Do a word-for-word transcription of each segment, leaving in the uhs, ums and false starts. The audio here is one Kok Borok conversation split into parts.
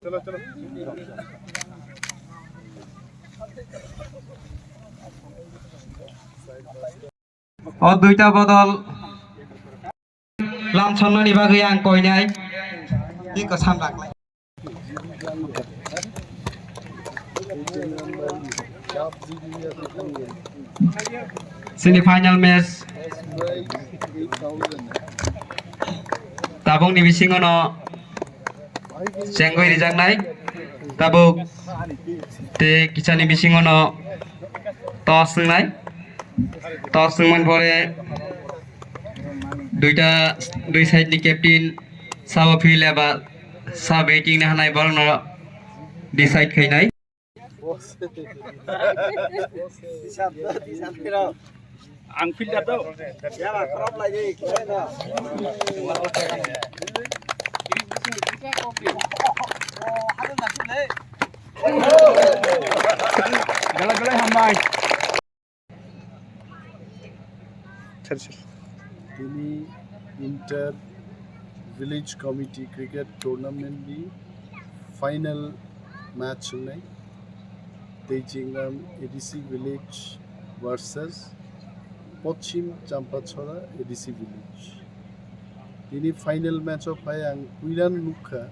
O duita bodol lamsonnani bagwi ang koinai. Iko samraklai. Semi final match. Tabukni bisingono chengwi rijaknai. Tabuk tei kisani bisingono toss wngnai. Toss wngmani pore duita, dui side ni captain sabo field eba sa batting ni hanai borokno decide khainai. Ang fielder do. Gala gala hambai. Tini inter village committee cricket tournament ni final match wngnai. Teichingram A D C village versus Pochim Champachhora A D C village. Tini final match o phai ang puilan nukha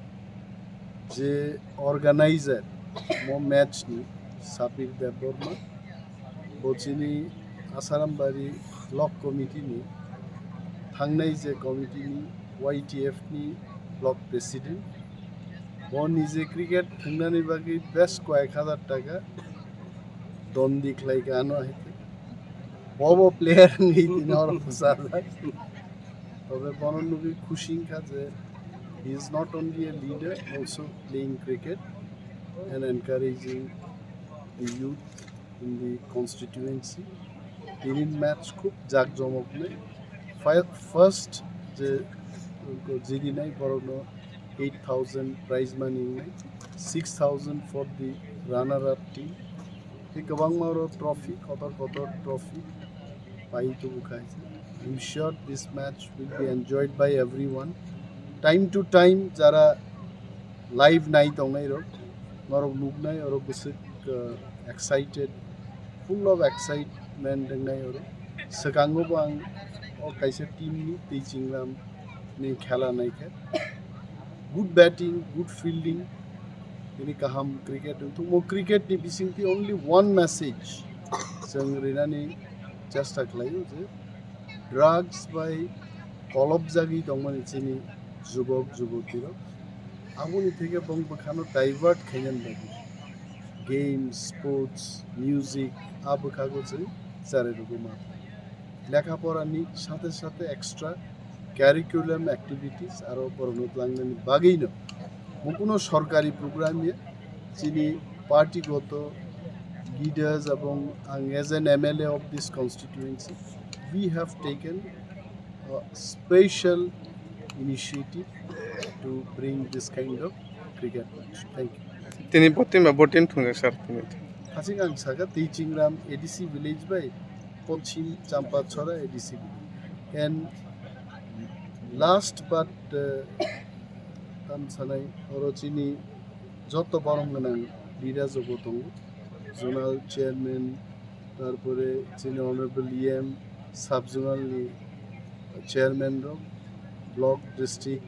je organizer mo match ni Sapir Debbarma, bo chini Asarambari block committee ni thangnai je committee ni Y T F ni block president. Bo nije cricket thwngnani bagwi bes koyek hazar taka dondi khlai kha ano hai khe. Bobo player wngwi tini oro bwchajak. Tobe bono nugwi khusi wngkha je he is not only a leader, also playing cricket and encouraging the youth in the constituency. Tini match khub jakjomok wngnai. Fi-, first je jirinai borokno eight thousand prize money wngnai, six thousand for the runner up team. Tei kwbangma oro trophy, kotor kotor trophy pai tubu kha. I'm sure this match will be enjoyed by everyone. Time to time jara live nai tongnai rok, norok nuknai oro bwswk, uh, excited, full of excitement wngnai oro. Swkango bo ang o kaisa team ni Teichingram ni khela naikha. Good batting, good fielding, tini kaham cricket wngthokmo. Cricket ni bisingtwi only one message chwng rinani chesta khlaio je drugs bai kolopjagwi tongmani chini jubok jubotirok. Aboni theke bong bwkhano divert khainani bagwi games, sports, music, a bwkhago chwng charwi rwgwi mano. Lekha porani sathe sathe extra curriculum activities aro borokno tlangnani bagwino mo kuno sorkari program ya chini party goto leaders ebong ang as an M L A of this constituency, we have taken a special initiative to bring this kind of cricket match. Thank you. Tini botin ba botin thungjak sir tini. Haching ang saka Teichingram A D C village bai Pochim Champachhora A D C village. And last but, uh, tam sanai oro chini joto borom gwnang leaders rok bo tongo, zonal chairman, tarpore chini honorable E M, sub zonal ni chairman rok, block, district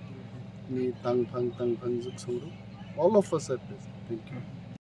ni tangphang tangphang jwk song rok, all of us are present. Thank you.